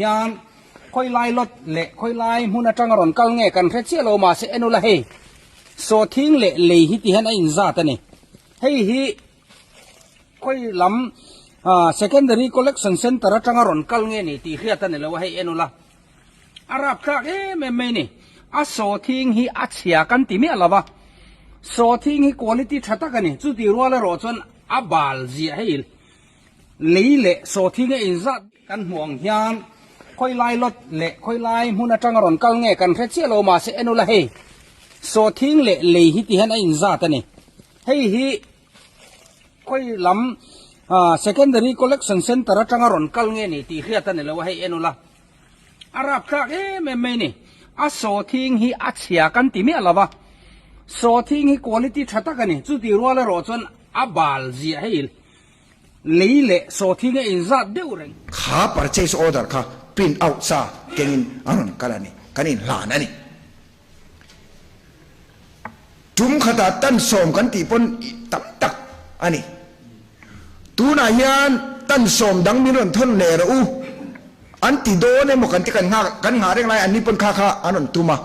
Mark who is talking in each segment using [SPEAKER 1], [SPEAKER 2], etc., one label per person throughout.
[SPEAKER 1] hian khawi lai lot leh khawi lai hmun atanga rawn kal nge kan hre chiah lo mahse en ula hei sawhthing leh lei hi ti hian a inzat a ni. Hei hi khawi lam secondary collection centre atanga rawn kal nge ni tih hriat a ni lo a hei en ula a rapthlak em em mai a ni. A sawhthing hi a chhia kan ti miah lo va, sawhthing hi quality tha tak a ni. Chutih rual erawh chuan a bal ziah hei Lei leh sawhthing a inzat kan hmuh ang hian khawi lai lot leh khawi lai hmun atanga rawn kal nge kan hre chiah lo mahse en ula hei sawhthing leh lei hi ti hian a inzat a ni. Hei hi khawi lam secondary collection centre atanga rawn kal nge ni tih hriat a ni lo a hei en ula a rapthlak em em mai a ni. A sawhthing hi a chhia kan ti miah lo va, sawhthing hi quality tha tak a ni. Chutih rual erawh chuan a bal ziah hei. Lei leh sawhthing a inzat deuh reng.
[SPEAKER 2] Kha purchase order kha print out sa kengin a rawn kal a ni, kan inhlan a ni. Tum khatah tan sawm kan tih pawn tam tak a ni. Tunah hian tan sawm dang min rawn thawn leh rawh u an ti dawn emaw kan ti kan nghak kan nghah reng lai an ni pawn kha kha an rawn tum a.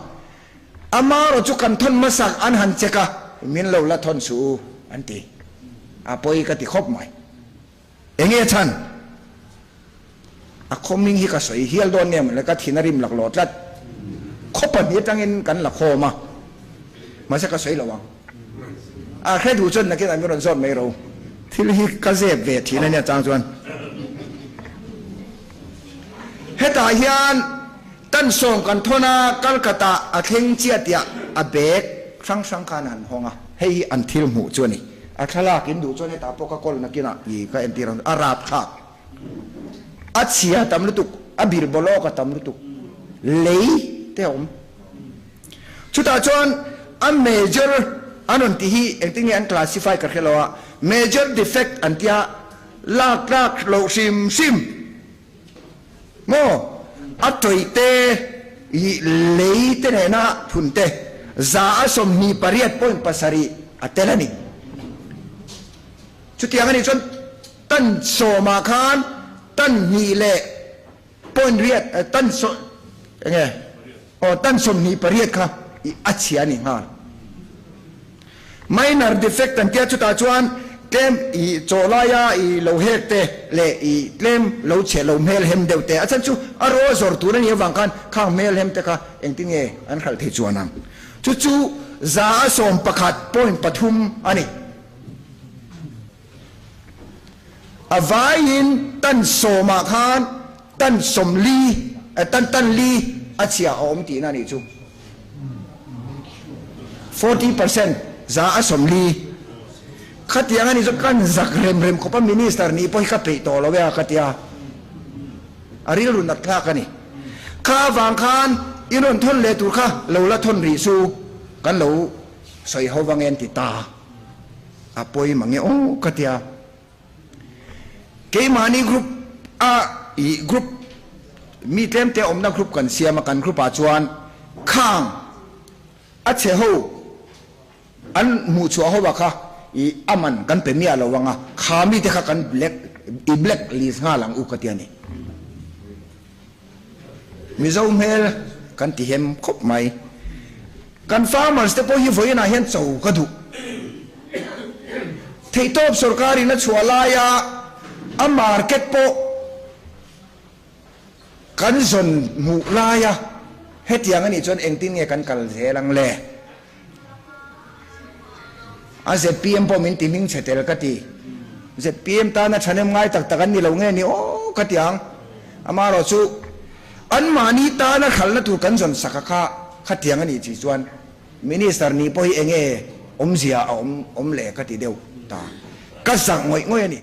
[SPEAKER 2] Amarawh chu kan thawn hmasak an han check a, min lo la thawn suh u an ti. A pawi ka ti khawp mai. Enge chhan? A khaw hming hi ka sawi hial dawn nge mawle, ka thin a rim laklawh tlat. Khaw pahnih atangin kan la khawm a, mahse ka sawi lo ang. A hre duh chuan nakinah min rawn zawt mai ro. Thil hi ka zep ve thin a nia chang chuan. Hetah hian Tan sawm kan thawn a, Calcutta a thleng chiah tiah a bag hrang hrang khan an hawng a, hei hi an thil hmuh chu a ni. A thlalak in duh chuan hetah pawh ka kawl nakinah i ka entir ang, a rapthlak, a chhia tam lutuk, a bir bawlawk a tam lutuk, lei te a awm. Chutah chuan a major an rawn tih hi engtin nge an classify ka hre lo a, major defect an tia lak tlak loh hrim hrim. Maw? A tawihte i lei te nena phun te 28.7 a tel a ni. Chutiang a nih chuan tan sawmah khan tan hnih leh point riat tan saw enge aw tan 28 kha i a chhia a ni nghal. Minor defect an tia chutah chuan tlem i chaw laia i lo hek te leh i tlem lo chhe lo hmel hem deuh te a chhan chu a raw zawr tur a nih avang khan khang hmel hem te kha engtin nge an hralh thei chuan ang chu chu 111.3 a ni. A vaiin tan sawmah khan tan sawmli tan tan li a chhia a awm tihna a nih chu. 40% 40%. Khatiang a nih chu kan zak rem rem khawp a minister nih pawh hi ka peih tawh lo e a ka tia. A rilru nat thlak a ni. Kha avang khan i rawn thawn leh tur kha lo la thawn rih chu kan lo sawi ho vang e an ti ta. A pawi mange aw ka tia. Keimahni group a ih group mi tlemte awmna group kan siam a, kan group ah chuan khang a chhe ho an hmuh chhuah ho ah kha ih a man kan pe miah lo ang a, kha mite kha kan black i black list nghal ang u ka ti a ni. Mizo hmel kan ti hem khawp mai. Kan farmers te pawh hi vawiinah hian cho ka duh. Theihtawp sorkarin a chhuah laia a market pawh kan zawn hmuh laia hetiang a nih chuan engtin nge kan kal zel ang le? A zpm pawh min ti hming chhe tel ka ti. Zpm tana thahnem ngai tak tak an ni lo nge ni aw ka ti ang. Amaherawh chu anmahni tana hralhna tur kan zawn sak a kha khatiang a nih chi chuan Minister nih pawh hi enge awmzia a awm awm le ka ti deuh ta. Ka zak ngawih ngawih a ni.